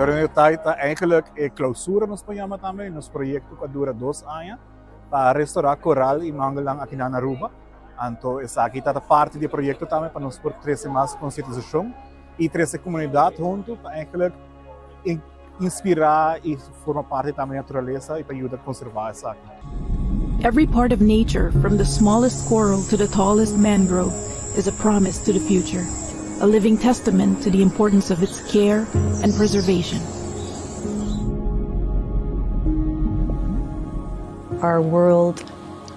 Turning the Tide ta eigenlijk e clausura nos por yama tambe, nos proyecto cu a dura dos aña pa restaura coral y mangelnan aki na Aruba. Anto esaki ta parti di e proyecto tambe pa nos por trece mas concientisacion y trece comunidad hunto pa eigenlijk inspira y forma parti tambe di naturalesa y pa yuda conserva esaki. Every part of nature, from the smallest coral to the tallest mangrove, is a promise to the future, a living testament to the importance of its care and preservation. Our world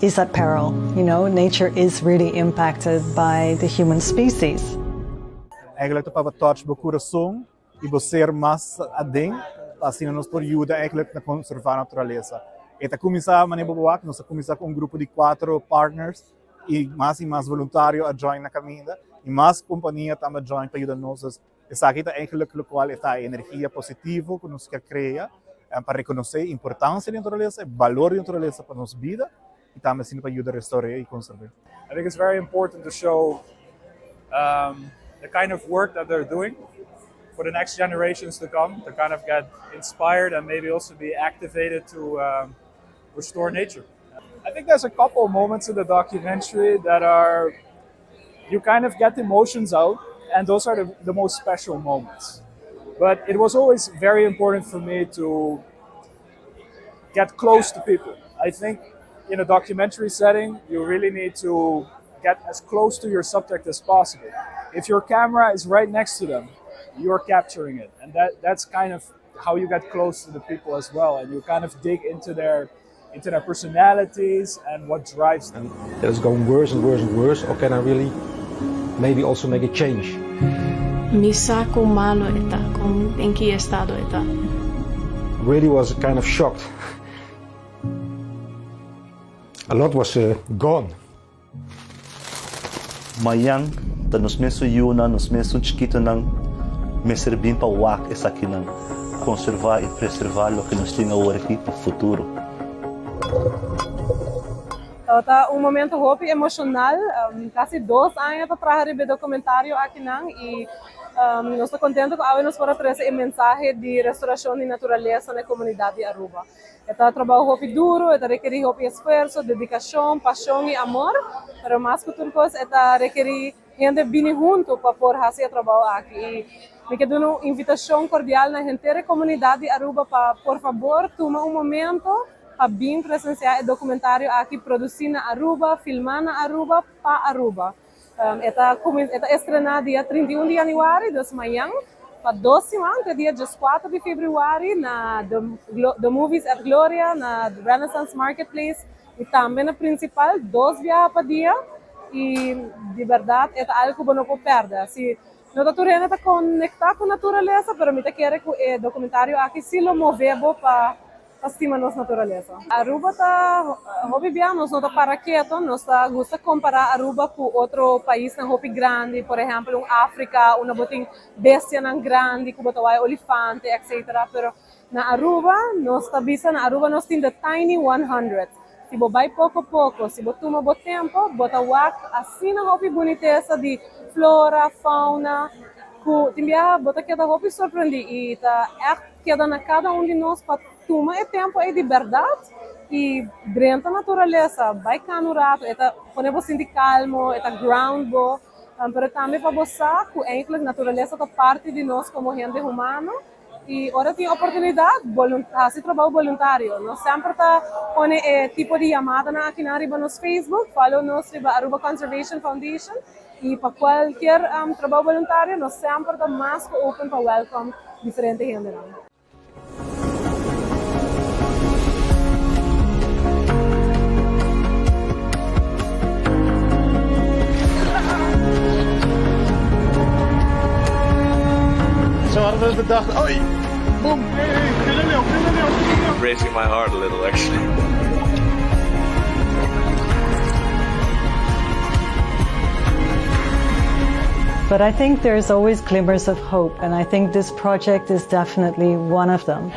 is at peril, you know, nature is really impacted by the human species. Eigenlijk ta pa touch bo curason y bo ser mas aden pa asina nos por yuda eigenlijk na conserva naturalesa. E ta cuminsa manera bo wak, nos a cuminsa cu un grupo di cuatro partners y mas y mas voluntario a join na caminda y mas compania tambe a join pa yuda nos. Dus esaki ta eigenlijk locual e ta e energia positivo cu nos kier crea pa reconoce e importancia di naturalesa, e balor di naturalesa pa nos bida y tambe asina pa yuda restaure y conserve. I think it's very important to show um, the kind of work that they're doing for the next generations to come, to kind of get inspired and maybe also be activated to um, restore nature. I think there's a couple moments in the documentary that are you kind of get emotions out, and those are the, the most special moments. But it was always very important for me to get close to people. I think in a documentary setting, you really need to get as close to your subject as possible. If your camera is right next to them, you're capturing it. And that, that's kind of how you get close to the people as well. And you kind of dig into their into their personalities and what drives them. That is going worse and worse and worse, or can I really maybe also make a change? Mi sa con malo e ta, con den ki estado e ta. Really was kind of shocked. A lot was uh, gone. Mañan ta nos mesun yunan, nos mesun chikitonan mester bin pa wak esakinan, konservá i preservá loke nos tin awor aki pa futuro. Tabata un momento hopi emocional, casi dos aña ta traha riba e documentario akinan y nos ta contento cu awe nos por a trece e mensahe di restauracion di naturalesa na e comunidad di Aruba. E ta trabou hopi duro, e ta rekerí hopi esfuerso, dedikashon, pashon i amor, pero mas ku tur kos e ta rekerí hende bini huntu pa por hasi e trabou aki. I mi ke duna un invitashon kordial na henter e komunidat di Aruba pa por fabor tuma un momento pa bin presensiá e dokumentario aki produsí na Aruba, filmá na Aruba, pa Aruba. E ta e ta estrená dia 31 di yanüari, dus mañan, pa dos siman te dia dieskuater di febrüari na The The Movies at Gloria, na Renaissance Marketplace i tambe na Principal, dos biaha pa dia. I di bèrdat e ta algu ku bo no por pèrdè. Si no ta tur hende ta konektá ku naturalesa, pero mi ta kere ku e dokumentario aki si lo move bo pa Pa stima nos naturalesa. Aruba ta hopi bia, nos no ta para keto, nos ta gusta compara Aruba cu otro paisnan hopi grandi, por ehempel un Africa unda bo tin bestianan grandi cu bo ta waya olifante etc. Pero na Aruba nos ta bisa na Aruba nos tin the tiny 100. Si bo bay poco poco, si bo tuma bo tempo, bo ta wak asina hopi bunitesa di flora, fauna, cu tin biaha bo ta keda hopi sorprendi y ta echt Keda na kada un di nos pa tuma e tempu ei di bèrdat i drenta naturalesa, bai kana un ratu, e ta pone bo sinti kalmo, e ta ground bo, pero tambe pa bo sa ku eindelijk naturalesa ta parti di nos komo hende humano i ora tin oportunidat hasi trabou boluntario. Nos semper ta pone e tipo di yamadanan akinan riba nos Facebook, follow nos riba Aruba Conservation Foundation I pa kualkier trabou boluntario nos semper ta mas ku open pa welcome diferente hendenan. Zo hadden we bedacht, oi, boom, Racing my heart a little actually. But I think there's always glimmers of hope, and I think this project is definitely one of them.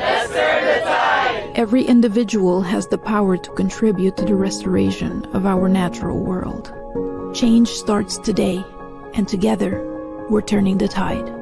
Every individual has the power to contribute to the restoration of our natural world. Change starts today, and together, we're turning the tide.